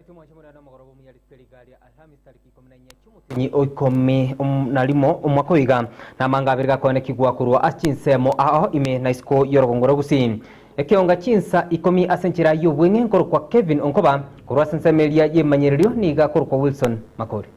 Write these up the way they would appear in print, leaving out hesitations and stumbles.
Moretie omwanche morende omogoroba omuya rituko eri iga ria Alhamisi tariki ikomi na inye chi'omotienyi o ikomi na rimo omwaka oyo iga, na amanga abere gakoenekigwa korwa ase chinsemo ao ime na isiko y'orogongo rwa Gusii. Ekeonga chinsa ikomi ase enchera y'obweng'e nkorokwa Kevin Onkoba, korwa ase ensemo eria y'emanyererio nigo akorokwa Wilson Makori.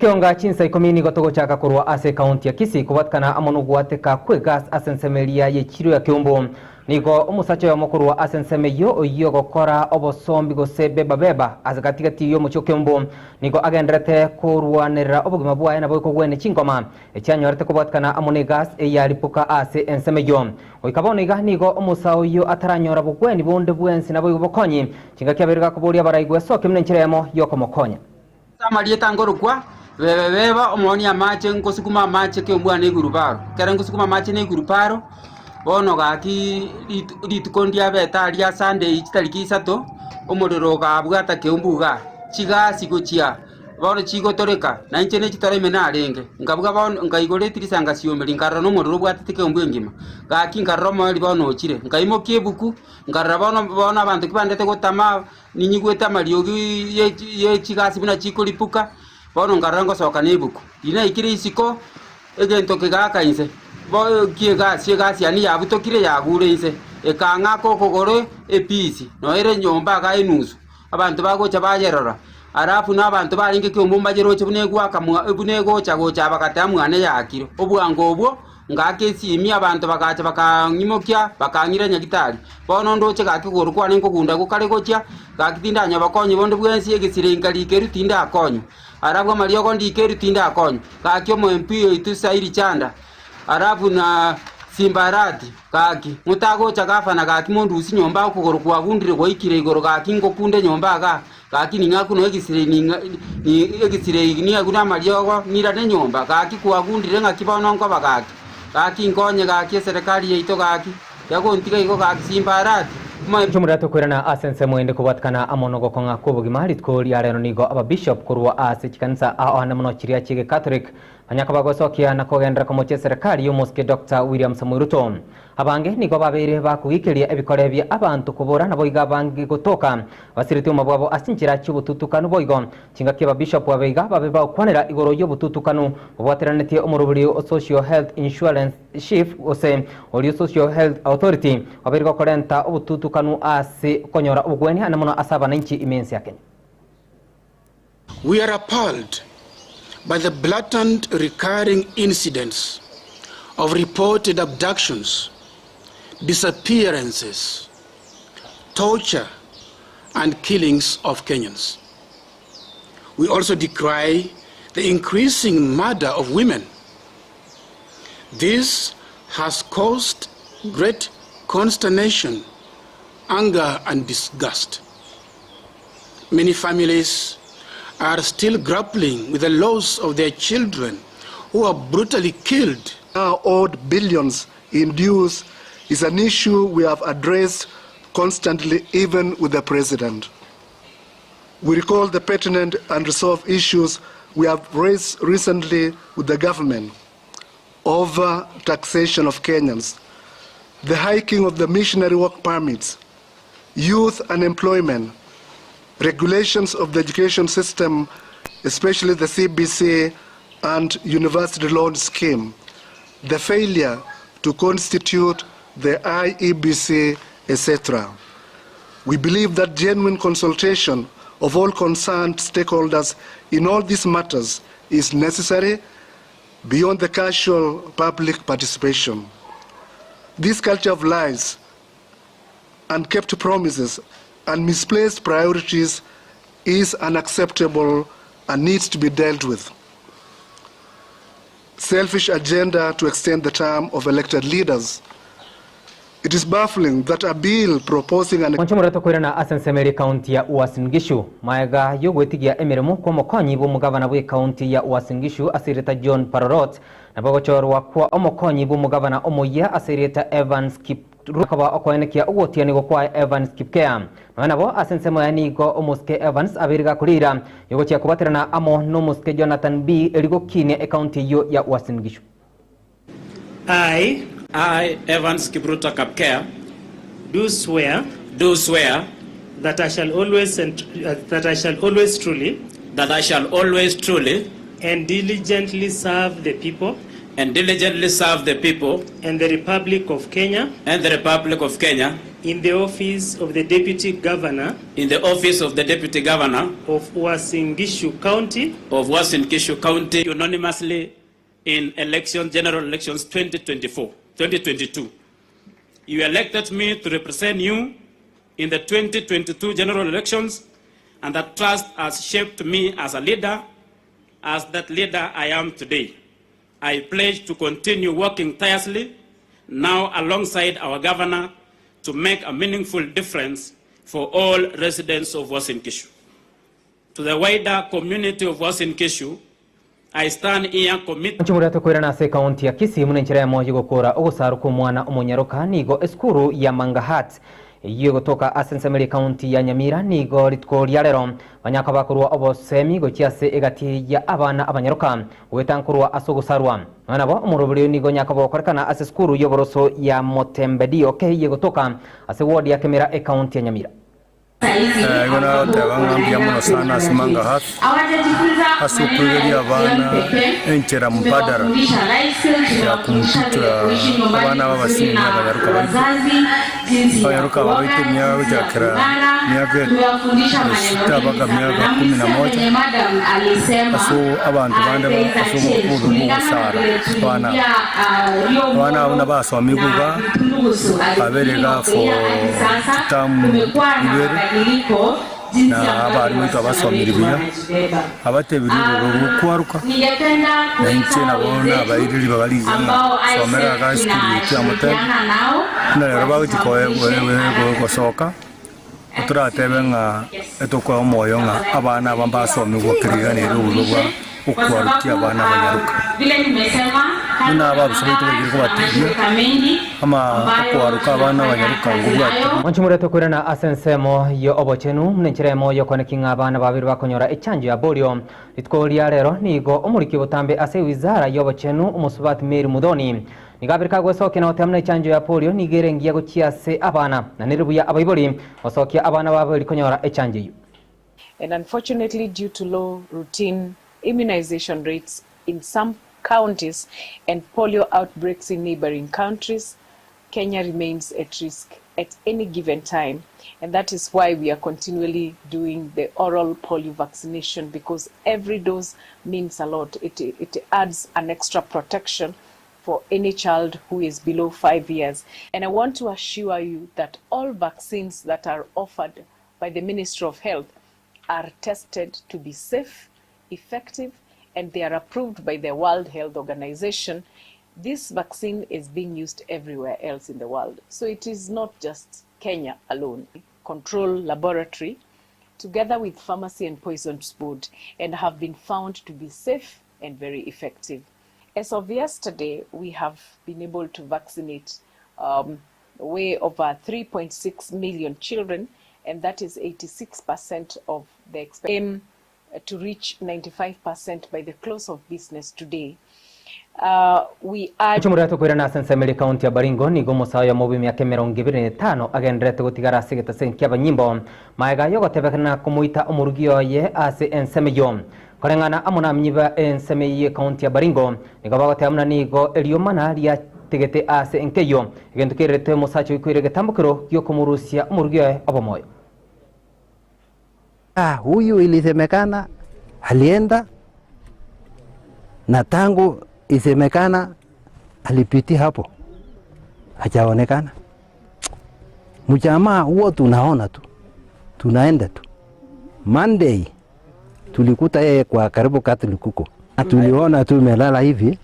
Ekeonga chinsa ikomi nigo togochaka korwa ase ekaunti ya Kisii kobwatikana amo nogwateka kw'egas ase ensemo eria y'echiro ya Keumbu. Nigo omosacha oyomo korwa ase ensemo eyio oyio ogokora obosombi gose beba beba ase gati gati y'omochie o Keumbu nigo agendererete korwanerera obogima bwaye naboigo kogwenia chingoma echianyorete kobwatikana amo n'egas eyaripuka ase ensemo eyio. Goika bono iga nigo omosae oyio ataranyora bogweni bonde bwensi naboigo bokonyi chingaki abeire gakoboria abaraigwe esoke buna enchera eyemo y'okomokonya. Ase amarieta nkorokwa, Bebe-beba, omoonia amache, ngosukuma amache kembua na egurubaro. Ekero ngosukuma amache na egurubaro, bono gaki rituko ndiabete aria Sunday chitariki isato, omorero okabwata keumbu igaa, chigasi gochia bono chigotoreka, na inche ne chitoro ime narenge, nkabuga bono nkaigora etirisa ngasiomeria, nkarora na omorero obwatete keumbu engima. Gaki nkarora omoerio bono ochire, nkaimokia ebuku, nkarora bono bono abanto ki bandete gotama. Ninyigwete amariogi ye chigasi buna chikoripuka, bono nkarora ngosoka nebuku. Riria naikire isiko, egento kegaaka inse, bo ki'egasi, egasi yane yabutokire yagure inse, ekang'aka okogoro episi, nonya ere nyomba igaa enusu, abanto bagocha bayerora. Alafu na abanto barenge kiombe mbayeroche buna egwaka mwa buna egocha gocha bagateba mwane yaakire. Obwango obwo. Ngaaka esimi, abanto bagacha bakang'imokia, bakang'ira nyagitari. Bono ndoche gaki kogoro kwane nkogunda gokare gochia, gaki tindanyora bokonyi bonde bwensi, egesire nkarika erio tindakonywa. Alafu amariogo ndike erio tindakonywa. Gaki omo MP oito Sairi Chanda, alafu na Simba Arati, gaki, motagocha gavana gaki mondusie nyomba okogoro kwagundire gwaikire igoro gaki ngokunde nyomba igaa, Gaki ning'aku noe egesire ning'a ni egesire niagu namariogo, ng'irane nyomba, gaki kwagundire ng'aki bono nkoba gaki? Gaki nkonye gaki eserekari yaito gaki, tiga gontiga igo gaki Simba Arati, omoe. Chomorero tokoirana ase ensemo ende kobwatikana amo nogokong'a kw'obogima rituko ria rero nigo ababishop korwa ase chikanisa ao ande mono chiria chi'egekatholik banyaka bagosokia na kogenderera komochia eserekari y'omosike Doctor William Samoei Ruto. Abange nigo babeire bakogikeria ebikore bia abanto kobora naboigo abange gotoka basiretie oboma bwabo ase chinchera chi'obotutukanu boigo chingaki ababishop abe iga babe bagokwanera igoro y'obotutukanu bobwateranetie omoroberi o Social Health Insurance SHIF gose oria Social Health Authority obeire gokorenta obotutukanu ase okonyora obogwenia ande mono ase abananchi ime ense ya Kenya. We are appalled by the blatant recurring incidents of reported abductions, disappearances, torture and killings of Kenyans. We also decry the increasing murder of women. This has caused great consternation, anger and disgust. Many families are still grappling with the loss of their children who are brutally killed. Now owed billions in dues is an issue we have addressed constantly even with the president. We recall the pertinent unresolved issues we have raised recently with the government over taxation of Kenyans, the hiking of the missionary work permits, youth unemployment, regulations of the education system, especially the CBC and university loan scheme, the failure to constitute the IEBC, etc. We believe that genuine consultation of all concerned stakeholders in all these matters is necessary beyond the casual public participation. This culture of lies unkept promises and misplaced priorities is unacceptable and needs to be dealt with. Selfish agenda to extend the term of elected leaders. It is baffling that a bill proposing an Mwanche morete koirana ase ensemo eria ekaunti ya Uasin Gishu maega y'ogwetigia emeremo kw'omokonyi bw'omogavana bw'ekaunti ya Uasin Gishu ase erieta John Parorot nabo ogochorwa kwa omokonyi bw'omogavana omoyia ase erieta Evans Kip. Koba okoenekia ogotianigwa kwa Evans Kipkea. Nonya nabo ase ensemo yaye nigo omosike Evans abeire gakoriira yogochia kobaterana amo nomosike Jonathan Bii eri gokinia ecounty eyio ya Uasin Gishu. I. I, Evans Kipruto Kapkea. Do swear. Do swear. That I shall always and, uh, that I shall always truly. That I shall always truly. And diligently serve the people. And diligently serve the people. And the Republic of Kenya. And the Republic of Kenya. In the office of the Deputy Governor. In the office of the Deputy Governor. Of Uasin Gishu County. Of Uasin Gishu County unanimously in election, general elections 2024, 2022. You elected me to represent you in the 2022 general elections, and that trust has shaped me as a leader, as that leader I am today. I pledge to continue working tirelessly, now alongside our governor, to make a meaningful difference for all residents of Uasin Gishu. To the wider community of Uasin Gishu, I stand here committed. Nchimorete koirana ase ekaunti ya Kisii buna enchera eyemo y'ogokora ogosarwa kw'omwana omonyaroka nigo esukuru ya Mangahat eyio egotoka ase ensemo eria ekaunti ya Nyamira nigo rituko ria rero banyaka bakorwa obosemi gochia ase egati ya abana abanyaroka goeta nkorwa ase ogosarwa. Nonya nabo omoroberi oyo nigo nyaka bogokorekana ase esukuru y'oboroso ya Motembe DOK eyio egotoka ase ward ya Kemera ekaunti ya Nyamira. Igo nagoteba ng'a mbuya mono sana ase Manga Heart ase okoigeria abana enchera mbadala ya kumtuta abana aba abasinini abanyaroka baito. Abanyaroka aba baito emiaka gochakera miaka esita mpaka miaka kumi na moja ase abanto bande ase obobe bwa ogosara abana aba. Abana aba buna basomigwe iga babere iga for chiterm ibere, na abarimu baito abasomire buya, abatebirie obobe bwa okwaroka, na inche nabo nabaire ribaga rigiya ng'a somera iga esukuru yaito ya Mutembe, buna rero bagochia koe gosoka, toratebe ng'a etokoa omoyo ng'a abana aba mbasomigwe kera ere obobe bwa okwarokia abana abanyaroka. Buna ababisa baito baikire kobatebia, ama okwaroka abana abanyaroka ngobwate. Mwanche morete koirana ase ensemo y'obochenu buna enchera eyemo y'okoenekia ng'a abana babere bakonyora echanjo ya polio. Rituko ria rero nigo omoriki botambe ase ewizara y'obochenu omosubati Mary Muthoni nigo abere kagwesokia na goteba buna echanjo ya polio nigo ere engiya gochia ase abana na nere buya abaibori gosokia abana babo eri konyora echanjo eyio. And unfortunately due to low routine immunization rates in some counties and polio outbreaks in neighboring countries, Kenya remains at risk at any given time and that is why we are continually doing the oral polio vaccination because every dose means a lot. It, it adds an extra protection for any child who is below 5 years. And I want to assure you that all vaccines that are offered by the Ministry of Health are tested to be safe, effective, and they are approved by the World Health Organization. This vaccine is being used everywhere else in the world. So it is not just Kenya alone. Control Laboratory, together with Pharmacy and Poisons Board, and have been found to be safe and very effective. As of yesterday, we have been able to vaccinate um, way over 3.6 million children, and that is 86% of the aim to reach 95% by the close of business today. Uh, we are Echumurera tokoirana ase ensemo ere ekaunti ya Baringo nigo omosae oyomo bw'emiaka emerongo ebere na etano agendererete gotigara ase egetaseni ki'abanyimbo magega y'ogotebekana komoita omorugi oye ase ensemo eyio. Koreng'ana amo namenyi ba ensemo eyio y'ekaunti ya Baringo nigo bagoteba buna nigo eriomana riategete ase enka eyio egento kererete omosacha oikoire egetambokero gi'okomorusia omorugi oye obomoyo. Ah, huyu ilisemekana alienda na tangu isemekana alipitia hapo hajaonekana. Mjamaa huo tunaona tu, tunaenda tu. Monday tulikuta yeye kwa karibu Catholic huko, tuliona tu imelala hivi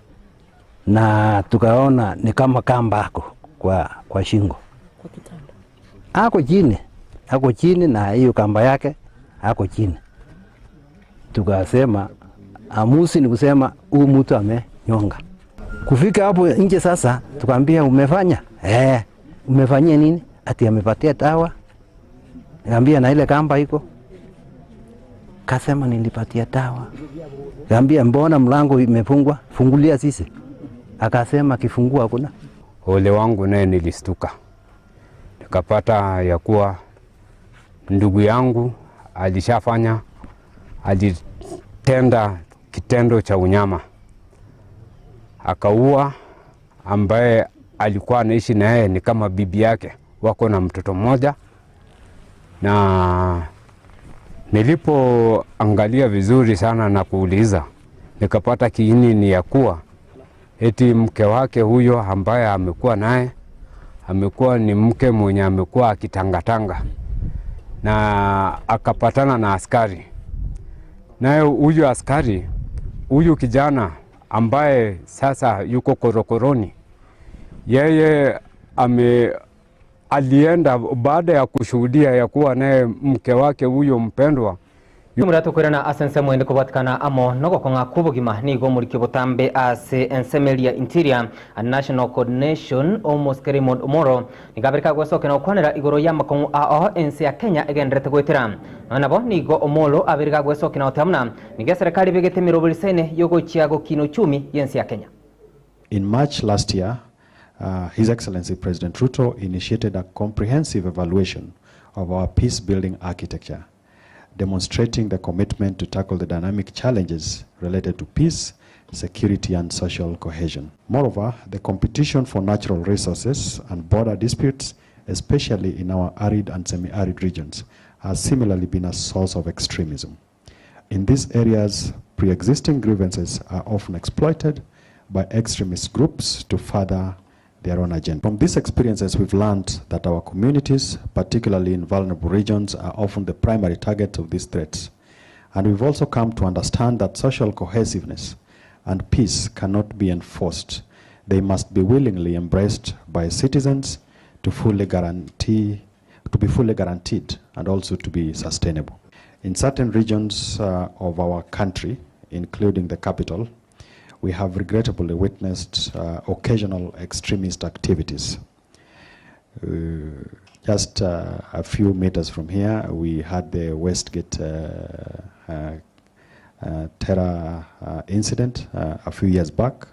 na tukaona ni kama kamba ako kwa, kwa shingo Kwa kitanda. ako chini, ako chini na hiyo kamba yake ako chini. Tukasema amusi ni kusema huyu mtu amenyonga. Kufika hapo nje sasa, tukaambia umefanya eh. Umefanyia nini? Ati amepatia dawa. Nikamwambia na ile kamba iko? Kasema nilipatia dawa. Nikamwambia mbona mlango imefungwa? Fungulia sisi. Akasema kifungua hakuna. Ole wangu naye nilistuka, nikapata ya kuwa ndugu yangu alishafanya, alitenda kitendo cha unyama, akaua ambaye alikuwa anaishi na yeye ni kama bibi yake, wako na mtoto mmoja. Na nilipoangalia vizuri sana na kuuliza, nikapata kiini ni ya kuwa eti mke wake huyo ambaye amekuwa naye amekuwa ni mke mwenye amekuwa akitangatanga na akapatana na askari, naye huyu askari, huyu kijana ambaye sasa yuko korokoroni, yeye ame alienda baada ya kushuhudia ya kuwa naye mke wake huyo mpendwa. Muratukwirana ase ensemo ende kobwatikana amo nogokong'a kwa obogima nigo omoriki botambe ase ensemo eria Interior and National Coordination Omosike Raymond Omoro nigo gwesokia na gokwanera igoro ya amakong'u ao ense ya Kenya egenderete goetera. Nonya nabo nigo Omolo abere gagwesokia na goteba buna nigo eserekari ebegete emeroberi saine yogochia gokina uchumi yense ya Kenya. In March last year, His Excellency President Ruto initiated a comprehensive evaluation of our peace-building architecture, demonstrating the commitment to tackle the dynamic challenges related to peace, security, and social cohesion. Moreover, the competition for natural resources and border disputes, especially in our arid and semi-arid regions, has similarly been a source of extremism. In these areas, pre-existing grievances are often exploited by extremist groups to further their own agenda. From these experiences, we've learned that our communities, particularly in vulnerable regions, are often the primary target of these threats. And we've also come to understand that social cohesiveness and peace cannot be enforced. They must be willingly embraced by citizens to fully guarantee, to be fully guaranteed and also to be sustainable. In certain regions of our country, including the capital, we have regrettably witnessed occasional extremist activities. Just a few meters from here, we had the Westgate terror incident a few years back.